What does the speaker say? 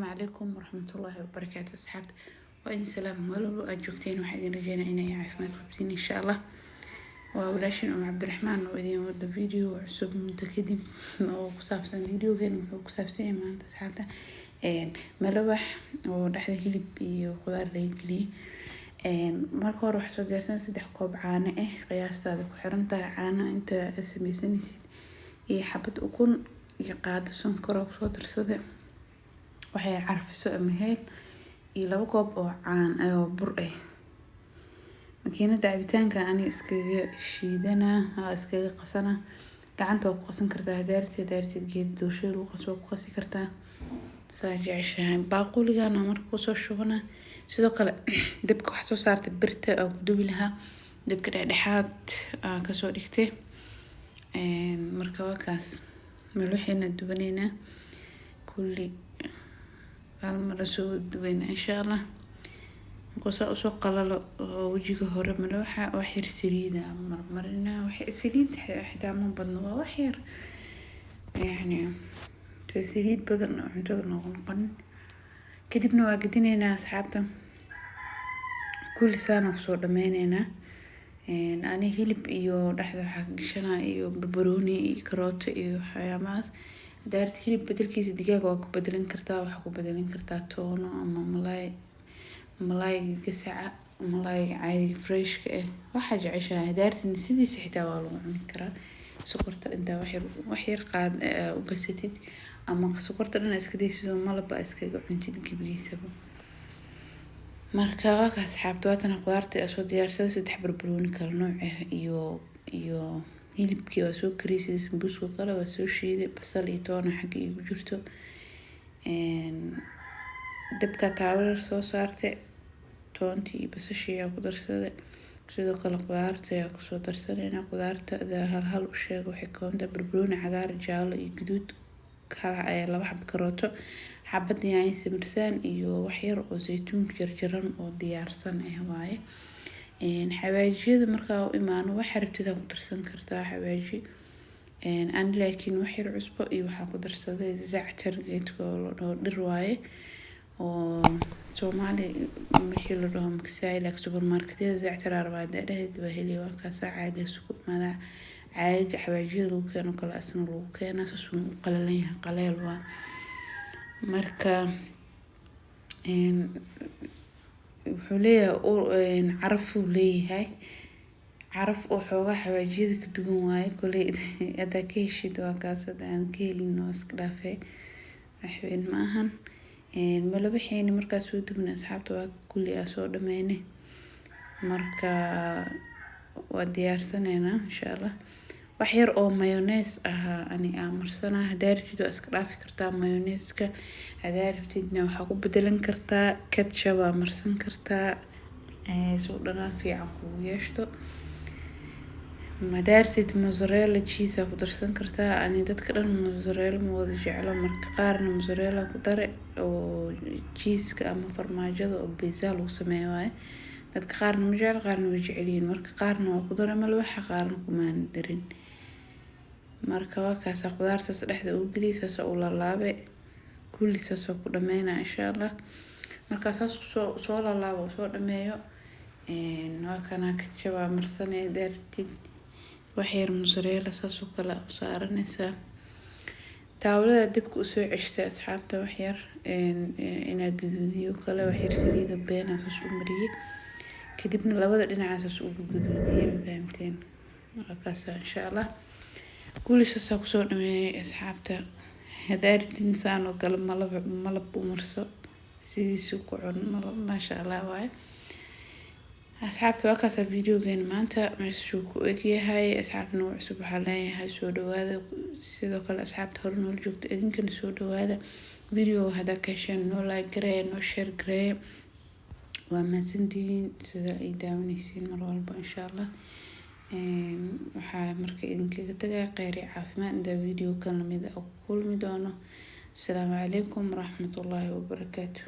Asalaamu calaykum waraxmatullaahi wabarakaatu. Asxaabta, waa idin salaam meel walbo aad joogteen. Waxaa idin rajeynaa inay caafimaad qabtiin, insha Allah. Waa walaashin Um Cabdiraxmaan oo idin wada video cusub muddo kadib oo ku saabsan. Videogan wuxuu ku saabsan yahay maanta, asxaabta, malawax oo dhexda hilib iyo khudaar laga geliyey. Marka hore waxaa soo diyaarsan 3 koob caano ah, qiyaastaada ku xiran tahay caano inta sameysanaysid, iyo xabad ukun iyo qaado sonkor oo kusoo darsaday, waxay carfiso ama heel, iyo 2 koob oo caan oo bur ah. Makiinada cabitaanka ani iskaga shiidanaa, iskaga qasana. Gacanta waa ku qasan kartaa hadaa rabtid, hadaa rabtid geed doolshada lagu qaso waa ku qasi kartaa, saa jeceshahay. Baaquligana marka kusoo shubana. Sidoo kale dabka waxaa soo saartay birta aan ku dubi lahaa, dabka dhexdhexaad aan kasoo dhigtay. Marka waa kaas, malawaxeena dubaneynaa, kulli hal mar soo wada dubaynaa, insha Allah. Markuu saa usoo qalalo oo wejiga hore malawaxa, wax yar saliida marmarinaa. Wax saliid xitaa ma badno, waa wax yar, yacni saliid badan oo cuntada noogu noqonin. Kadibna waa gedineynaa, asxaabta. Kulli saana kusoo dhameyneynaa. Ani hilib iyo dhexda waxaa ka gashanaa iyo barbarooni iyo karooto iyo waxyaabahaas. Hadaa rabtid hilib bedelkiisa digaag waa ku bedelan kartaa, waxaa ku bedelan kartaa toono ama malaay, malaayga gasaca, malaayga caadiga freshka ah, waxaa jeceshahay. Hadaa rabtid sidiisa xitaa waa lagu cuni karaa. Sokorta intaa wax yar, wax yar qaad u basatid, ama sokorta dhan iska daysid oo malab aa iskaga cuntid gebigiisaba. Marka waa ka, asxaabta, waatana khudaarta aa soo diyaarsaday: saddex barbarooni kala nooc ah iyo hilibkii waa soo kariyey sida sambuuska oo kale, waa soo shiiday. Basal iyo toona xagga iigu jirto. Dabka taawo soo saartay, toontii iyo basashii ayaa ku darsaday. Sidoo kale qudaarta ayaa kusoo darsanayna. Qudaarta hal hal u sheego, waxay ka kooban tahay barbarooni cagaar, jaallo iyo guduud, laba xabo karooto, xabad yaanyo simirsaan iyo wax yar oo zaytuun jarjaran oo diyaarsan ah waaye. Xawaajiyada markaa u imaano, waxa rabtid ku darsan kartaa xawaaji. Ani laakiin wax yar cusbo iyo waxaa ku darsaday zactar, geedka oo la dhaho, dhir waaye oo Soomaali markii la dhaho makasaayi, laakiin supermarketyada zactar aa rabaa hadaa dhahayd waa heli. Waa kaasaa caagaas ku imaadaa, caaga xawaajiyada lagu keeno kale asna lagu keenaa. Saas uu u qalalan yahay, qaleel waa. Marka wuxuu leeyahay caraf uu leeyahay, caraf oo xoogaa xawaajiyada ka duwan waaye. Koley hadaa ka heshid waa kaas, hada aan ka helin waa iska dhaafay, wax weyn ma ahan. Malawaxeeni markaa soo dubnay, asxaabta, waa kulli aa soo dhameynay. Marka waa diyaarsanaynaa, insha Allah. Wax yar oo mayonnaise ahaa ani aa marsanaa. Hadaa rabtid waa iska dhaafi kartaa mayonnaise-ka, hadaa rabtidna waxaa ku bedelan kartaa ketchup aa marsan kartaa si uu dhanaan fiican kugu yeeshto. Hadaa rabtid mozzarella cheese aa ku darsan kartaa. Ani dadka dhan mozzarella ma wada jeclo, marka qaarna mozzarella ku dare oo cheese-ka ama farmaajada oo pizza lagu sameeyo waaye. Dadka qaarna ma jeclo, qaarna way jecel yihiin. Marka qaarna waa ku dare malawaxa, qaarna kumaana darin. Marka waa kaasa, qudaar saas dhexda ugu geliya, saas u laalaabe, kulli saas ku dhameynaa, insha Allah. Marka saas soo soo laalaabo oo soo dhameeyo, waa kana ketchup aa marsanay. Hadaa rabtid wax yar mozzarella saas oo kale u saaranaysaa. Taawlada dabka usoo ceshtay, asxaabta, wax yar inaa gaduudiyo kale, wax yar saliida beenaa saas u mariyey, kadibna labada dhinaca saas ugu gaduudiyey. Ma fahamteen? Waa kaasa, insha Allah. Kulli saasaa kusoo dhameeyay, asxaabta. Hadaa rabtid saan oo kale malab, malab u marso, sidiisu ku cun malab, maasha Allah waaye. Asxaabta, waa kaasa videogeena maanta meeshuu ku egyahay. Asxaabta nagu cusub waxaa leeyahay soo dhawaada. Sidoo kale asxaabta hore noola joogta, idinkana soo dhawaada. Video haddaa ka hesheen, noo like gareeya, noo share gareeya. Waa mahadsantihiin sida ay daawanaysiin mar walba. Insha Allah waxaa marka idinkaga tagaya kheyr iyo caafimaad intaa video kan lamid ah ku kulmi doono. Asalaamu calaykum waraxmatullaahi wabarakaatu.